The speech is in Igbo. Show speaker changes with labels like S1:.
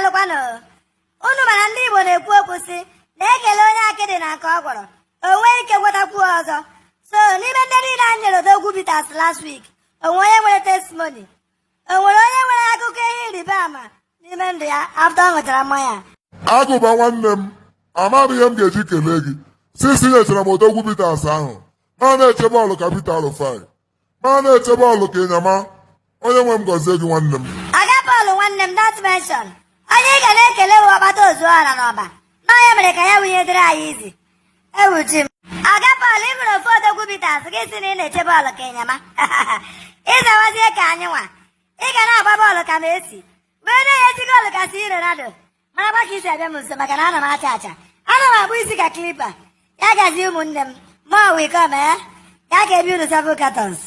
S1: Daalụkwanụ. Unu mara ndị Igbo na-ekwu okwu sị na-ekele onye akịdị na nke ọ gwọrọ, o nwee ike gwọtakwuo ọzọ. So n'ime ndị niile anyị nyere Odogwu Bitters last week, o nwere onye nwere testimony? O nwere onye nwere akụkọ ihe ịrịba ama n'ime ndụ ya after ọ ṅụchara mmanya?
S2: Agụba nwanne m, amaghị ihe m ga-eji kelee gị. Sisi nyechara m Odogwu Bitters ahụ, ma na-eche bọọlụ ka Peter Rufai, ma na-eche bọọlụ ka ịnyama. Onye nwe m gọzie gị, nwanne m.
S1: Aga Paul nwanne m, don't mention. Onye ị ga na-ekele bụ ọkpata ozuọra n'ọba na onye mere ka ya wunye dịrị anyị izi ewuchi m. Aga Paul, ị ṅụrụ ofu Odogwu Bitters gị si na ị na-eche bọọlụ ka ịnyama. Ịzawazie ka anyị nwa, ị ga na-agba bọọlụ ka ma esi wee na-enyezi goolu ka si Ronaldo. Marakwa ka isi abịa m nso, maka na ana m acha acha, ana m akpụ isi ka clipper. Ya gazie, ụmụnne m. Ma we come, eh? Ya ga-ebi unu seven cartons.